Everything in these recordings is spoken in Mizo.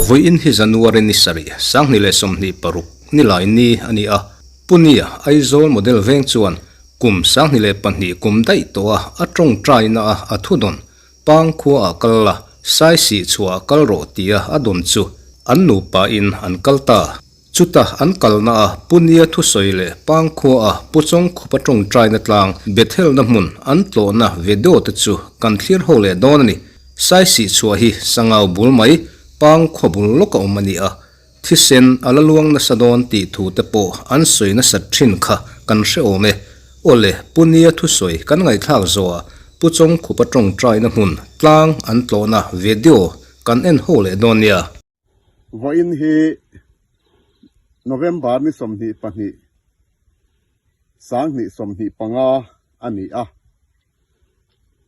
Vawiin hi January ni sarih, 2026 nilai ni a ni a. Punia, Aizawl Model veng chuan kum 2002 kum daih tawh a a tawngtaina a a thudawn Pang khua ah kal la, sai sih chhuah ah kal rawh tia a dawn chu an nupa in an kal ta. Chuta an kalna a Punia thusawi leh Pang khua a Pu Chawngkhupa tawngtaina tlang Bethelna hmun an tlawhna video te chu kan thlir ho leh dawn a ni. Sai sih chhuah hi Sangau bul mai Pang khua bul lawk a awm a ni a, thisen a la luang nasa dawn tih thu te pawh an sawi nasat thin kha kan hre awm e. Awle, Punia thusawi kan ngaihthlak zawhah Pu Chawngkhupa tawngtaina hmun tlang an tlawhna video kan en ho leh dawn nia. Vawiin hi November ni 22, 2025 a ni a,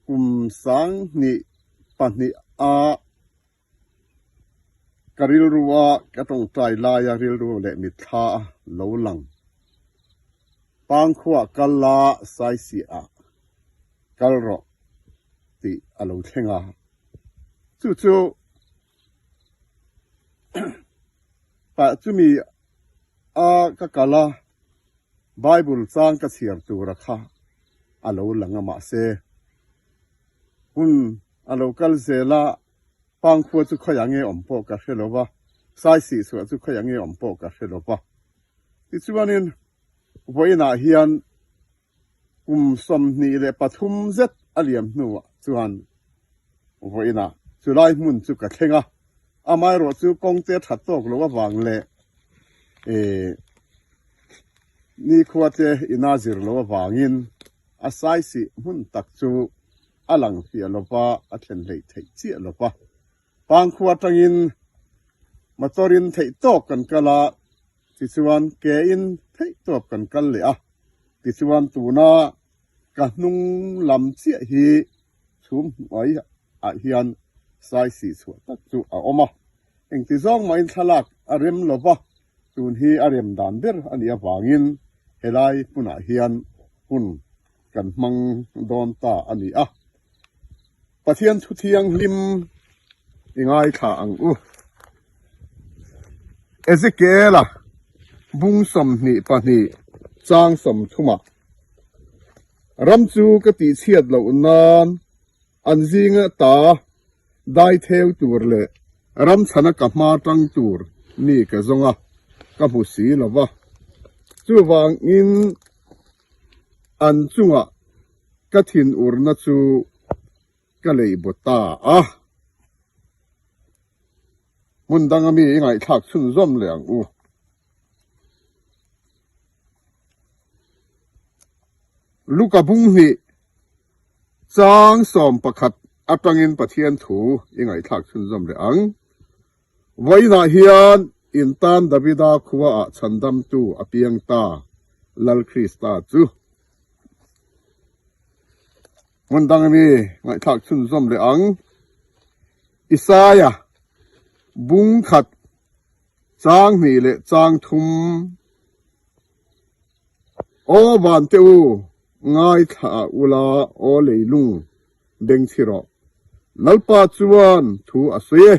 kum 2002 a Ka rilru a ka tawngtai laia rilru leh mitthla a lo lang. Pangkhuah kal la Saisiah kal rawh tih a lo thleng a. Chu chu pah chumi a ka kal a Bible chang ka chhiar tura kha a lo lang a mahse hun a lo kal zel a. Pangkhua chu khawiah nge awm pawh ka hre lo va, Saisih chhuah chu khawiah nge awm pawh ka hre lo va. Tichuanin vawiinah hian kum 23 zet a liam hnuah chuan vawiinah chulai hmun chu ka thleng a, amaherawh chu kawngte that tawk loh avang leh nikhua te ina zir loh avangin a Saisih hmun tak chu a lang fiah lo va, a thlen hleih theih chiah lo va. Pangkhua atangin motor in theih tawk kan kal a, tichuan ke in theih tawp kan kal leh a, tichuan tuna ka hnung lam chiah hi chhum hnuai ah hian sai sih chhuah tak chu a awm a, engti zawng mahin thlalak a rem lo va, tun hi a rem dan ber a nih avangin helai hmunah hian hun kan hmang dawn ta a ni a. Pathian thu thianghlim i ngaithla ang u. Ezekiela bung 22 chang 30 ah, Ram chu ka tihchhiat loh nan an zinga ta dai theu tur leh ram chhana ka hma tang tur mi ka zawng a, ka hmu si lo va. Chuvangin An chungah ka thinurna chu ka lei baw ta a. Hmun danga mi i ngaihthlak chhunzawm leh ang u. Luka bung hnih chang 11 atangin Pathian thu i ngaihthlak chhunzawm leh ang. Vawiinah hian in tan Davida khuaah chhandamtu a piang ta, Lal Krista chu. Hmun dang mi ngaihthlak chhunzawm leh ang. Isaia bung khat chang hnih leh chang thum. Aw vante u, ngaithla ula aw leilung beng chhi rawh. Lalpa chuan thu a sawi e.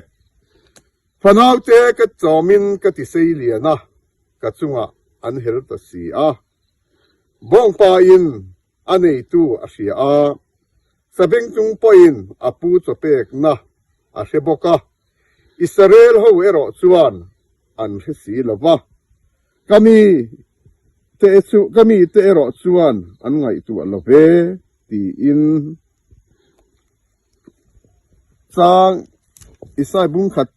Fanaute ka chawmin ka ti sei lian a, ka chungah an hel ta si a. Bawngpain a neitu a hria a, sabengtung pawhin a pu chawpekna a hre bawk a. Israel ho erawh chuan an hre si lo va. Ka mi te chu ka mi te erawh chuan an ngaihtuah lo ve tiin chang Isai bung khat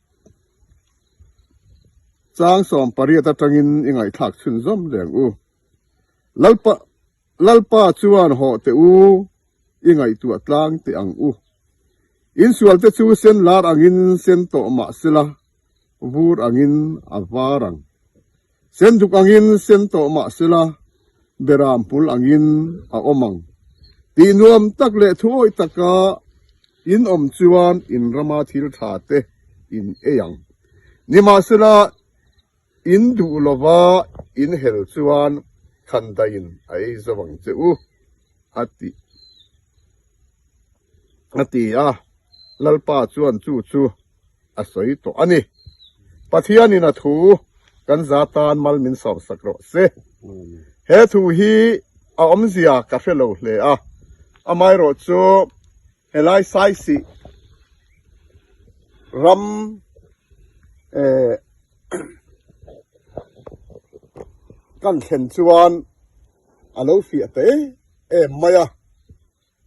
chang 18 atangin i ngaihthlak chhunzawm reng u. Lalpa Lalpa chuan hawh teh u i ngaihtuah tlang teh ang u. Insual te chu sen lar angin sen tawh mah sela vur angin a var ang. Senduk angin sen tawh mah sela beram pul angin a awm ang. Tih nuam tak leh thuawih taka in awm chuan in rama thil tha te in ei ang. Nimahsela in duh lova in hel chuan khandaiin a ei zo ang che u, a ti. A ti a, Lalpa chuan chu chu a sawi tawh a ni. Pathianin a thu kan za tan mal min sawmsak rawh se. He thu hi a awmzia ka hre lo hle a, amaherawh chu helai Saisih ram eh kan thlen chuan a lo fiah ta em em mai a.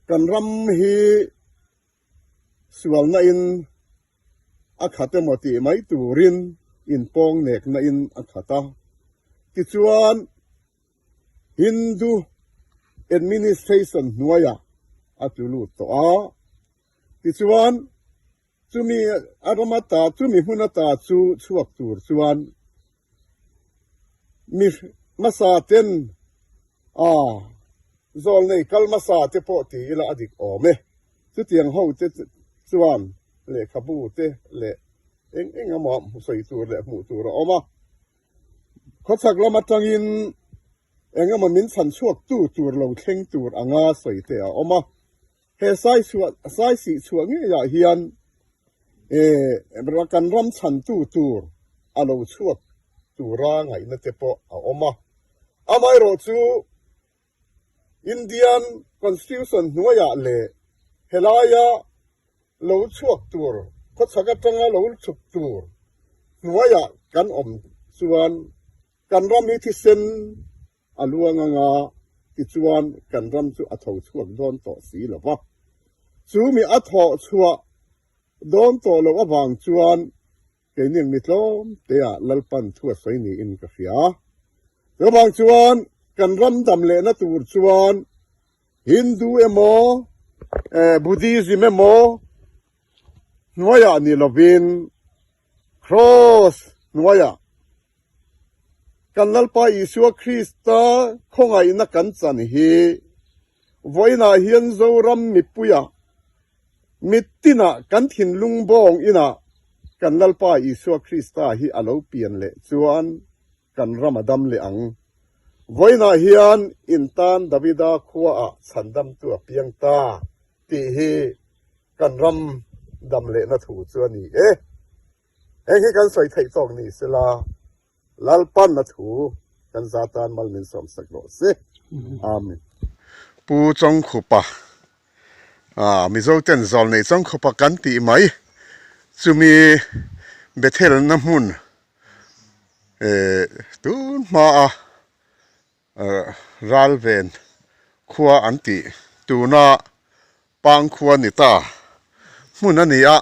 Kan ram hi sualna in a khat emaw tih mai turin inpawng nekna in a khat a. Tichuan Hindu administration hnuaiah a tlu lut tawh a. Tichuan chumi a ram ata chumi hmun ata chu chhuak tur chuan Mi hmasa ten a zawl nei kal hmasa te pawh ti ila a dik awm e. Chutiang ho te chuan lehkhabu te leh eng eng emaw sawi tur leh hmuh tur a awm a. Khawchhak lam atangin eng emaw min chhan chhuak tu tur lo thleng tur anga sawi te a awm a. He sai chhuah sai sih chhuah ngeiah hian kan ram chhantu tur a lo chhuak tura ngaihna te pawh a awm a. Amaherawh chu Indian Constitution hnuaiah leh helaia lo chhuak tur khawchhak atanga lo chhuk tur hnuaiah kan awm chuan kan ram hi thisen A luang anga tichuan kan ram chu a tho chhuak dawn tawh si lo va. Chu mi a thawh chhuah dawn tawh loh avang chuan keini mi tlawm teah Lalpan thu a sawi niin ka hria. Chuvang chuan kan ram dam lehna tur chuan Hindu emaw, Buddhism emaw hnuaiah ni lovin Kraws hnuaiah Kan Lalpa Isua Krista khawngaihna kan chan hi vawiinah hian Zoram mipuia mittinah kan thinlung bawng inah kan Lalpa Isua Krista hi a lo pian leh chuan kan ram a dam leh ang. Vawiinah hian in tan Davida khuaah chhandamtu a piang ta tih hi kan ram dam lehna thu chu a ni e. Heng hi kan sawi theih tawk ni sela, Lalpan a thu kan za tan mal min sawmsak rawh se. Amen. Pu Chawngkhupa, Mizo ten zawlnei Chawngkhupa kan tih mai chumi Bethelna hmun tun hmaa Ralven khua an tih tuna Pang khua ni ta hmun a ni a,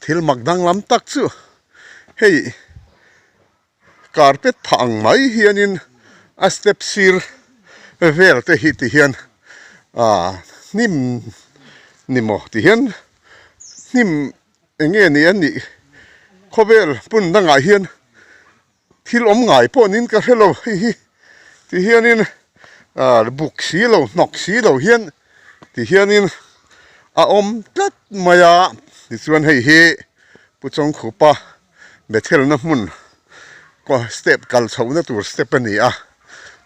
thil mak danglam tak chu hei carpet phah ang mai hianin a step sir vel te hi ti hian hnim ni maw ti hian hnim eng nge ni an nih khawvel hmun dangah hian Thil awm ngai pawh niin ka hre lo hei hi ti hianin ah buk si lo hnawk si lo hian ti hianin a awm tlat mai a tichuan hei hi Pu Chawngkhupa Bethelna hmun step kal chhohna tur step a ni a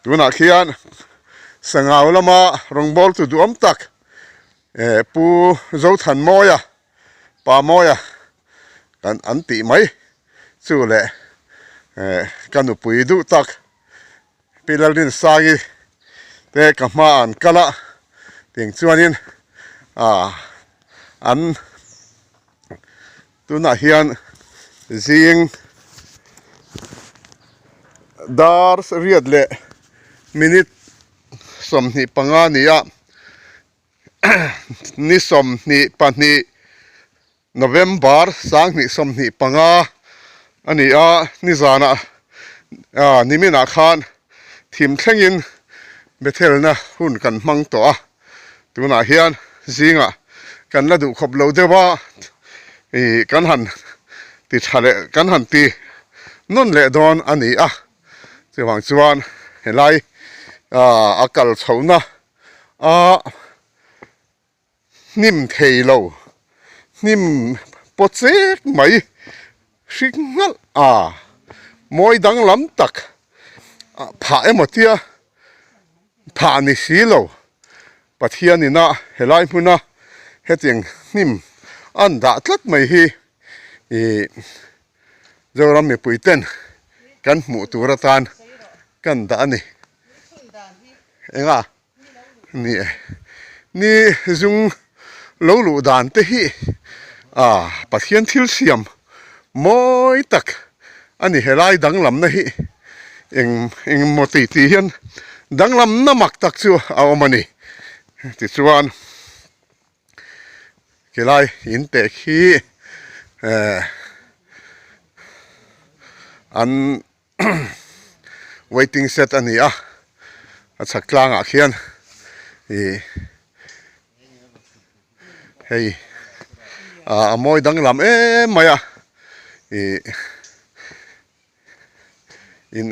tunah khian Sangau lama rawngbawltu duhawm tak eh Pu Zothanmawia Pa Mawia kan an tih mai chu leh eh ka nupui duh tak Pi Lalrinsangi te ka hma an kal a tiang chuanin ah an tunah hian zing dar riat leh minute 25 a ni a. Ni 22 November 2025 a ni a, nizanah niminah khan thim thlengin Bethelna hun kan hmang tawh a, tunah hian zingah kan la duh khawp lo deuh a, ih kan han ti tha leh kan han ti nawn leh dawn a ni a, chuvang chuan helai a kal chhohna A hnim thei lo, hnim paw chek mai hrik nghalh a, mawi danglam tak phah emaw tia phah ni si lo. Pathian ina helai hmuna Hetiang hnim an dah tlat mai hi ih Zoram mipui ten kan hmuh tur atan kan dah a ni. Enga? Ni e. Ni zung lo luh dan te hi ah Pathian thil siam mawi tak a ni. Helai danglamna hi eng engmaw tih tih hian danglamna mak tak chu a awm a ni. Tichuan khilai in teh khi eh an waiting shed a ni a a chhak tlangah khian ih hei ah a mawi danglam em mai a ih in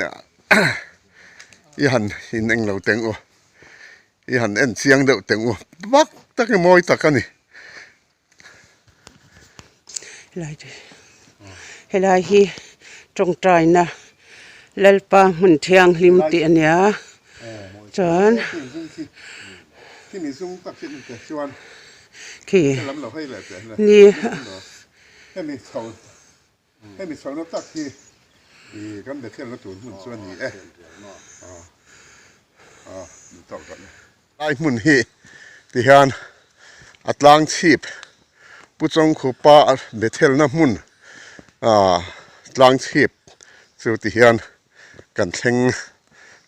i han in englo teng u i han en chiang deuh teng u vak tak i mawi tak a ni. Helai te helai hi tawngtaina Lalpa hmun thianghlim tih a nia chuan khi ni. Hemi chhohna tak hi ih kan Bethel-na tur hmun chu a ni e. Lai hmun hi tihian a tlang chhip Pu Chawngkhupa Bethel-na hmun tlang chhip chu tihian kan thleng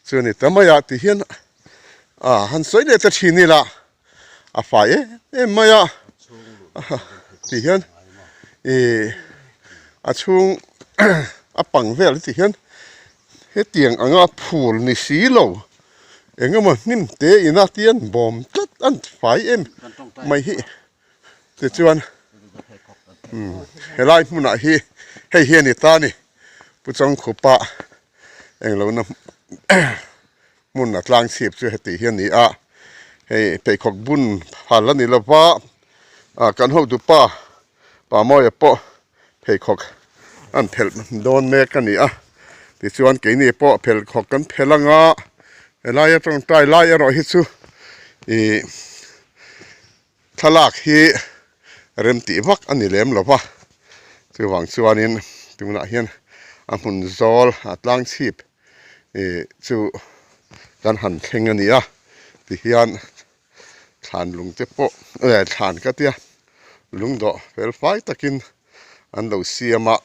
chu a ni ta mai a tihian han sawi leh ta thin ila. a fai em em mai a ti hian ih a chhung a pang vel ti hian hetiang anga phul ni si lo eng emaw hnim te ina tian bawm tlat a fai em mai hi tichuan helai hmunah hi hei hi a ni ta a ni Pu Chawngkhupa englo na. Hmun a tlang chhip chu heti hi a ni a, hei pheikhawk bun phal a ni lo va, ah kan hotu pa pa Mawia pawh pheikhawk an phelh dawn mek a ni a, tichuan keini pawh phelhkhawk kan phelh ang a, helai atangtai lai erawh hi chu ih Thlalak hi rem tih vak a ni lem lo va, chuvang chuanin tunah hian a hmun zawl a tlang chhip ih chu kan han thleng a ni a, tihian thlan lung te pawh eh thlan ka tia lungdawh fel fai takin an lo siam a.